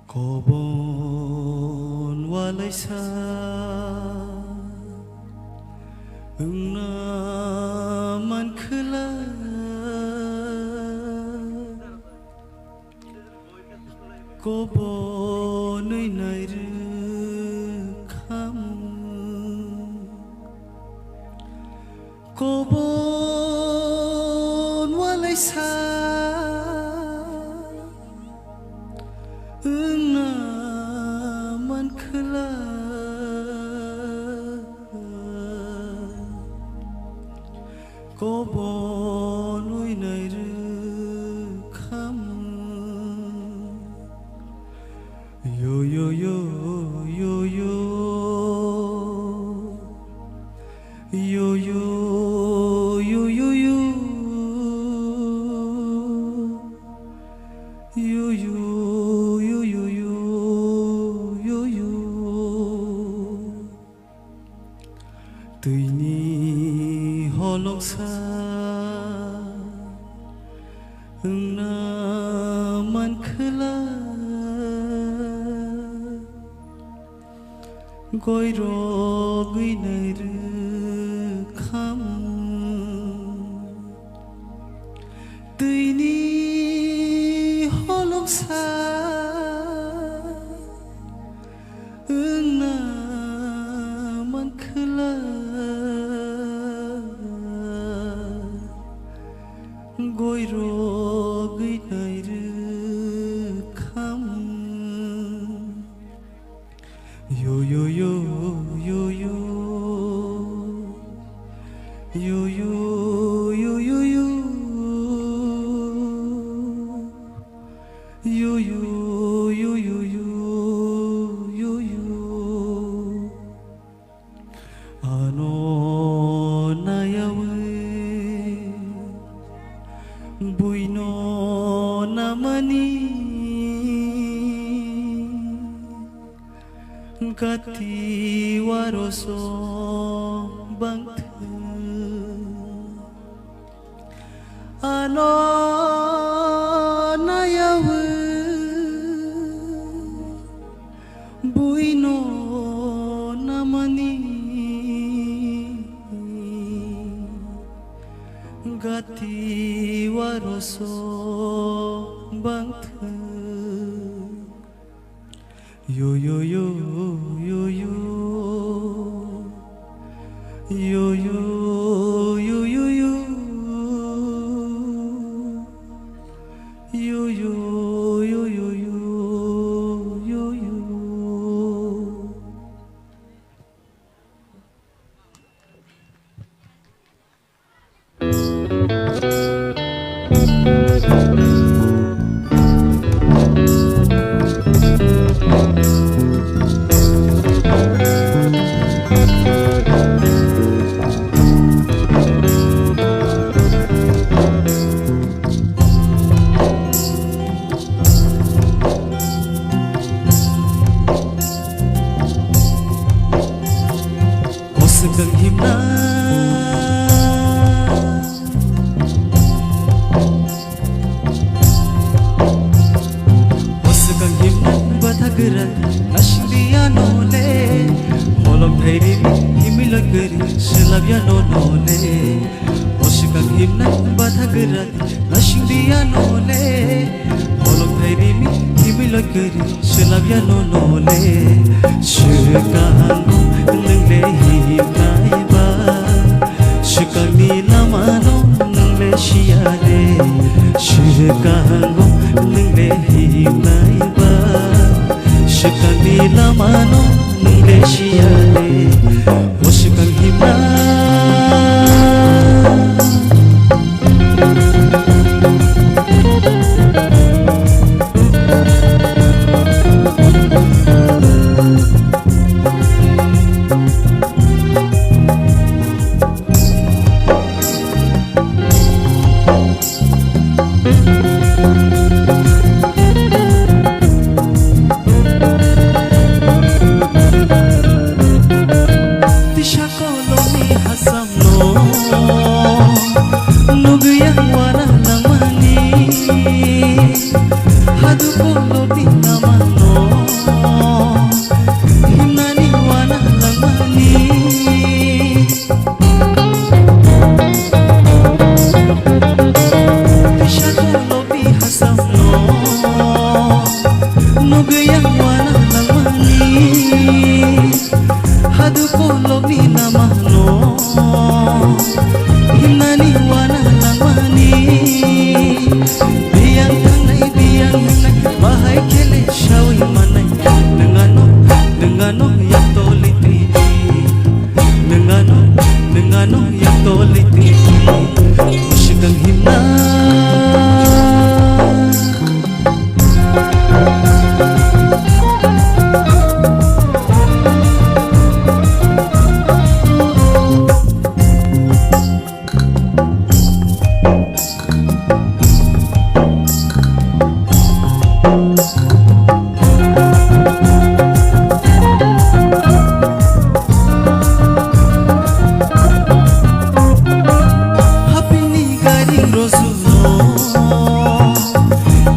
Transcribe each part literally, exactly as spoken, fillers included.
Kobon walaisa wngna mankhwla, kobonwi nairwkhamu. Kobon walaisa wngna mankhwla, kobonwi nairwkhamu. Yo, yo, yo, yo, yo. Yo, yo, yo, yo, yo. Yo, yo, yo, yo, yo, yo, yo. Twini holongsa wngna mankhwla, goirogwi nairwkhamu. Twini holongsa wngna mankhwla, goirogwi nairwkhamu. Yo, yo, yo, yo, yo. Yo, yo, yo, yo, yo. Yo, yo, yo, yo, yo, yo, yo. Ano nayawi buino namani. Gati waroso bangthwi. Ano nayawi buino namani. Gati waroso bangthwi. Yo, yo, yo, yo, yo. Yo, yo, yo, yo, yo. Yo, yo, yo, yo, yo, yo, yo. O swkang himna. O swkang himna batha gwrak nasing di ano le. Holok thai ri himwi lok gari swlap ya no no le. O swkang himna batha gwrak nasing di ano le. Holok thai ri himwi lok gari swlap ya no no le. Swkang nwng le himnai ba, swkang ni lama no nwng le siya le. Swkang nwng le himnai ba, swkang ni lama no nwng le siya le. O swkang himna. Tisa ko Wana langmani, hadu kolokni namano, himnani wana langmani, biyang thangnai, biyang hingnai, bahai kele sawi manai, nengano, nengano yaktoli tini, nengano, nengano yaktoli tini, musikang himna. Hapini gari rosuno,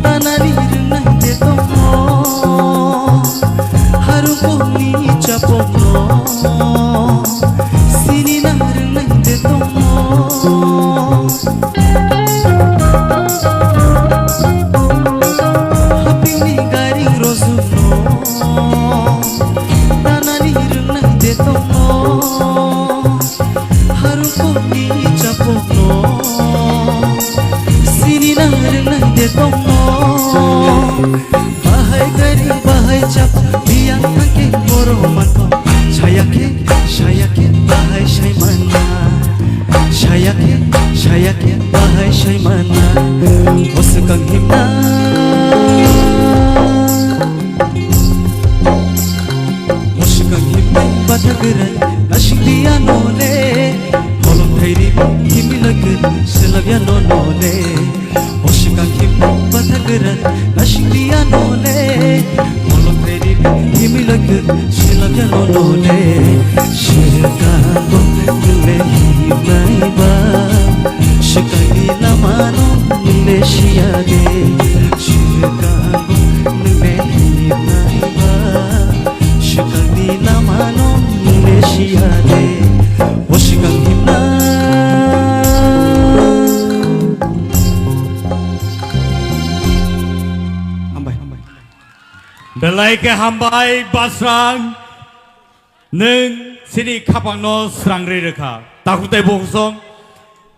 tanani rwngnai de tongo, harukoni chapokno, sinina rwngnai de tongo. Hapini gari rosuno, tanani rwngnai de tongo, harukoni chapokno, sinina rwngnai de tongo. Bahai gari, bahai chap, biyang thangke borok manto. Sayake, sayake, bahai saimana. Sayake, sayake, bahai saimana. Osukang himna. Osukang himna, batagrai, nasing dia nole. Holok thairi, himilake, selabya no nole. Oshikang himna pathakra nasingriya nole. Molok redi himilakra silabya no nole. Shirkango nule himnai ba. Shikani lamano nule shiyade. Shirkango nule himnai ba. Shikani lamano nule shiyade. Oshikang himna. Hambai. Belai khe hambai, Basrang. Nwng chini khapangno srangri rwkha. Takhuk tei bukhuk song,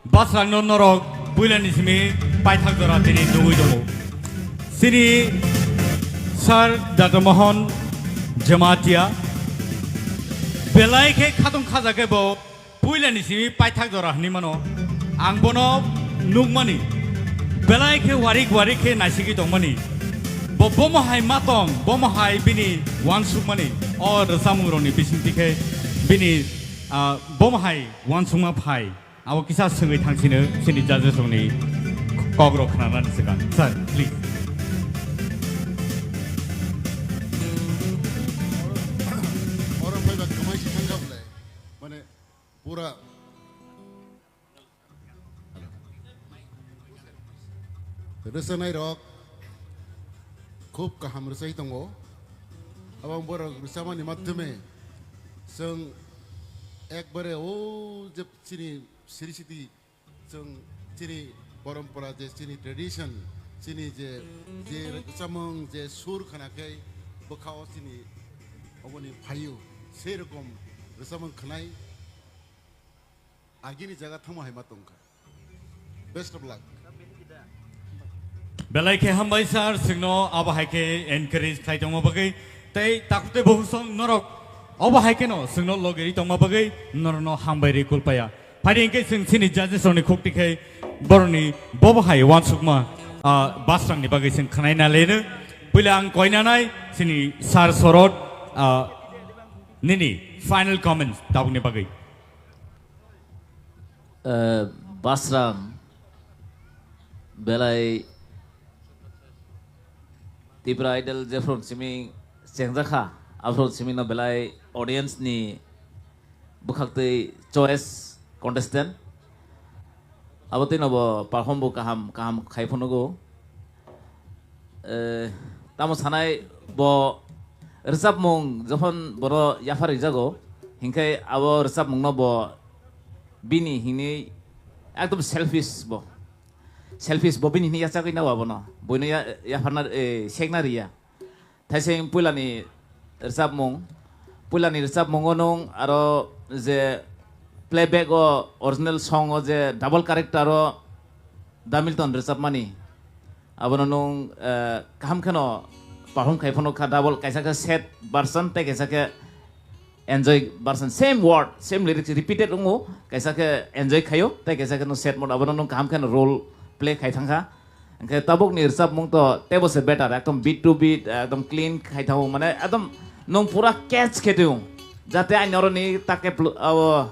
Basrangno norok puilani simi paithak jora tini nugwi tongo. Chini Sir Doctor Mohon Jamatia belai khe khatung khaja khe bo puilani simi paithak jora hwnwi mano. Ang bono nukmani, belai khe warik warik khe naisigwi tongmani. Bo bomo hai ma tong, bomo hai bini uansukmani, o rwchapmungrokni bisingtwi khe bini, ah, bomo hai uansukma phai. Abo kisa swngwi thangsino chini judges rokni kokrok khnanani swkang. Sir, please. Oro phaiba kwmai si thangkha bwle. Mane, Pura rwchanairok khub kaham rwchai tongo. Abang borok rwchamani madhyome chwng ekbare o je chini siri siti chwng chini porompora je chini tradition chini je, je rwchamung je sur khna khe bwkhao chini oboni phaio sei rokom rwchamung khnai. Agini jaga thangma hai ma tongkha. Best of luck. Belai khe hambai sir, chwngno abo hai khe encourage khlai tongma bagwi tei takhuk tei bukhuk song norok abo hai kheno chwngno logeri tongma bagwi norokno hambai rwi kulpaya. Phaidi hwnkhe chwng chini judges rokni khukti khe borokni bobo hai uansukma, ah, Basrangni bagwi chwng khnaina leno. Puila ang koinanai chini sir Sorot, ah, nini final comments tabukni bagwi. Eh, Basrang belai Tipra Idol jephru simi chengjakha, aphru simi no belai audience ni bwkhaktwi choice contestant. Abo twino bo perform bo kaham kaham khai phunugo. Eh, tamo sanai bo rwchapmung jokhon boro yaphar ringjago, hinkhe abo rwchapmungno bo bini hinwi ekdom selfish bo. Selfish bo bini hinwi yachagwi nao abono. Boino ya-, yapharna, eh, sekna riya. Thaising puilani rwchapmung, puilani rwchapmungo nwng aro je playback o original song o je double character o Damilton rwchapmani, abono nwng, eh, kaham kheno perform khai phano kha double, kaisa khe sad version tei kaisa khe enjoy version, same word, same lyrics repeated wngo, kaisa khe enjoy khaio tei kaisa khe nwng sad mode, abono nwng kaham kheno role play khai thangkha. Hingkhe tabukni rwchapmung to teibo se better, ekdom beat to beat, ekdom clean khai thango, mane ekdom nwng pura catch khe tong. Jate ani oroni take pl-, abo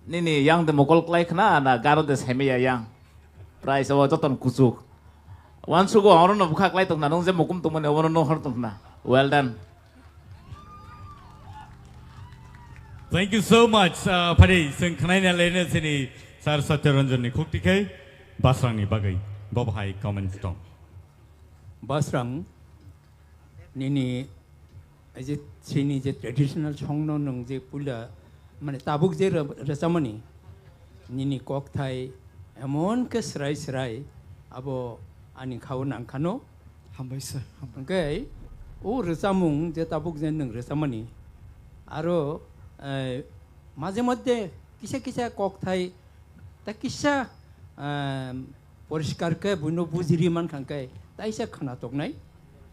nini yang de mokol klai khna na garo de saimaya yang. Price abo joton kuchuk. Wansugo oro no bwkha klai tongna, nwng je mukum tongmani obono no hor tongna. Well done. Thank you so much. Uh, phari, chwng khnaina lene chini Sir Satya Ranjan ni khukti khai Basrang ni bagwi. Bo bahai comments tong. Basrang, nini, ei je, chini je traditional song no nwng je puila, mane tabuk je re-, rwchapmani, nini kokthai emon khe srai srai, abo ani khao nangkhano. Hambai sir, hambai. Hwnkhe o rwchapmung je tabuk je nwng rwchapmani, aro, eh, maje moddhe kisa kisa kokthai ta kisa, eh, poriskar khe buino bujiri mankha hwnkhe taisa khna toknai.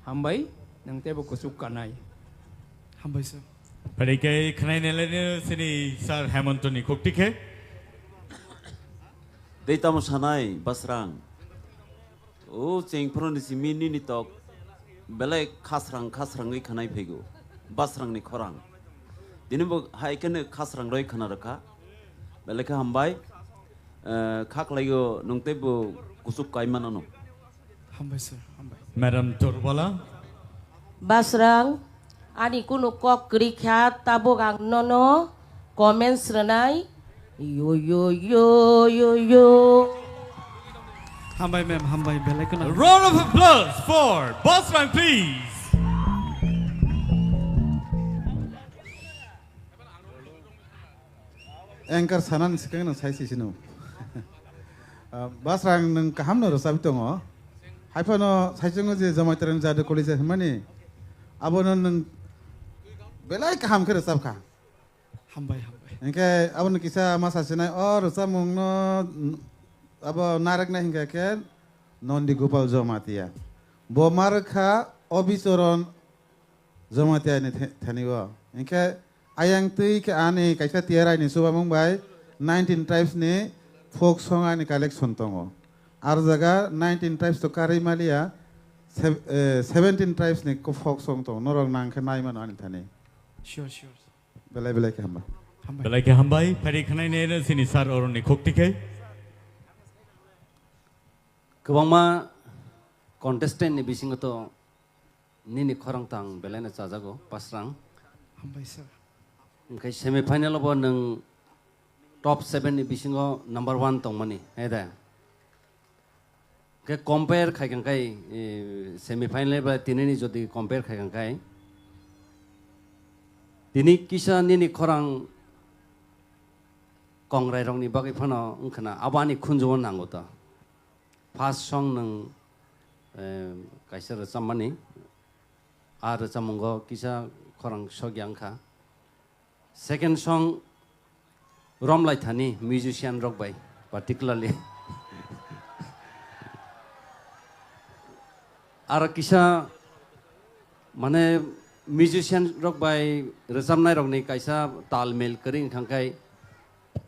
Hambai, nwng teibo kuchuk kanai. Hambai sir. Phaikhe khnaina lene chini Sir Hemonto ni khukti khe. Tei tamo sanai Basrang. O chengphuru ni simi nini tok belai khasrang khasrangwi khanai phaigo. Basrang ni khorang. Tini bo hai kheno khasrang roi khana rwkha. Belai khe hambai. Eh, kha khlaigo nwng teibo kuchuk kai manano. Hambai sir, hambai. Madam Torbala. Basrang, ani kunu kok kwrwi kha, tabuk ang nono comments rwnai. Yo, yo, yo, yo, yo. Hambai ma'am, hambai, belai kheno. A round of applause for Basrang, please. Anchor sanani swkang no sai sisino. Ah, Basrang nwng kaham no rwchapwi tongo. Haiphano saichungo je Jamaitwrwng Jadu College hwnmani, abono nwng belai kaham khe rwchapkha. Hambai, hambai. Hinkhe abono kisa ma sasinai, o rwchapmungno, abo narwknai hinkhe khe Nondi Gopal Jamatia. Bo ma rwkha Obichoron Jamatia ni the-, thani o. Hinkhe ayang twi khe ani kaisa T R I ni chubamung bai nineteen tribes ni folk song ani collection tongo. Ar jaga nineteen tribes to karwi maliya, sev-, eh, seventeen tribes ni ko folk song tongo. Norok nang khe nai mano ani thani. Sure, sure. Belai belai khe hambai. Hambai. Belai khe hambai. Phari khnai ne chini sir oroni khokti khe. Kwbangma contestant ni bisingo to nini khorang tang belai no chajago, Pasrang. Hambai sir. Hwnkhe semi final o bo nwng top seven ni bisingo number one tongmani, hai da? Hwnkhe compare khai kang kai, eh, semi final bai tinini jodi compare khai kang kai, tini kisa nini khorang kongrai rokni bagwi phano wngkhana abo ani khunju o nango to. First song nwng, eh, kaisa rwchapmani, a rwchapmungo kisa khorang sokya wngkha. Second song romlai thani musician rok bai particularly. Aro kisa mane musician rok bai rwchapnai rokni kaisa tal mil kwrwi wngkha khe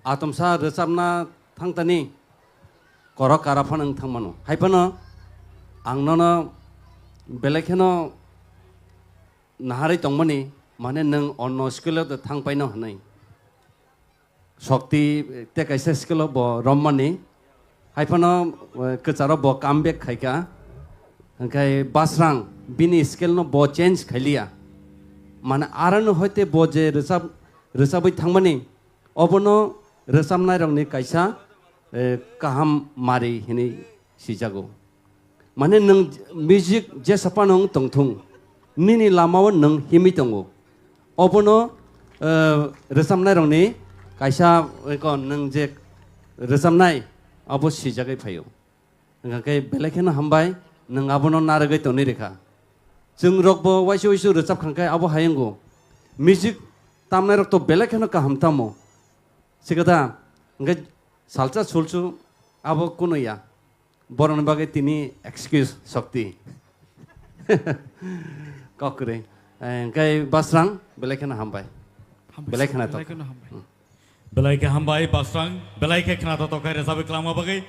atomsa rwchapna thangtani korok kara phano wng thangmano. Hai phano ang nono belai kheno naharwi tongmani, mane nwng onno skill o thang paino hwnwi. Shokti tei kaisa skill o bo rommani. Hai phano, eh, kwcharo bo comeback khaikha. Hwnkhe Basrang bini skill no bo change khailiya. Mane arano hoite bo je rwchap, rwchabwi thangmani, obono rwchapnairokni kaisa, eh, kaham mari hinwi sijago. Mane nwng music jesa phano wng tongthung, nini lamao nwng himwi tongo. Obono, eh, rwchapnairokni kaisa, eko nwng je rwchapnai, abo swijagwi phaio. Hwnkhe belai kheno hambai, nwng abono narwgwi tonwi rwkha. Chwng rok bo waisa waisa rwchap khang khe abo hayungo. Music tamnai rok to belai kheno kaham tamo. Sikada, hwnkhe salsa sulsu abo kuno ya. Borokni bagwi tini excuse sokti. Kok kwrwi. Eh, hwnkhe Basrang, belai kheno hambai. Hambai Belai sir, kheno belai tok. kheno hambai. Hmm. Belai khe hambai, Basrang. Belai khe khna tok tok khe rwchapwi kwlangma bagwi.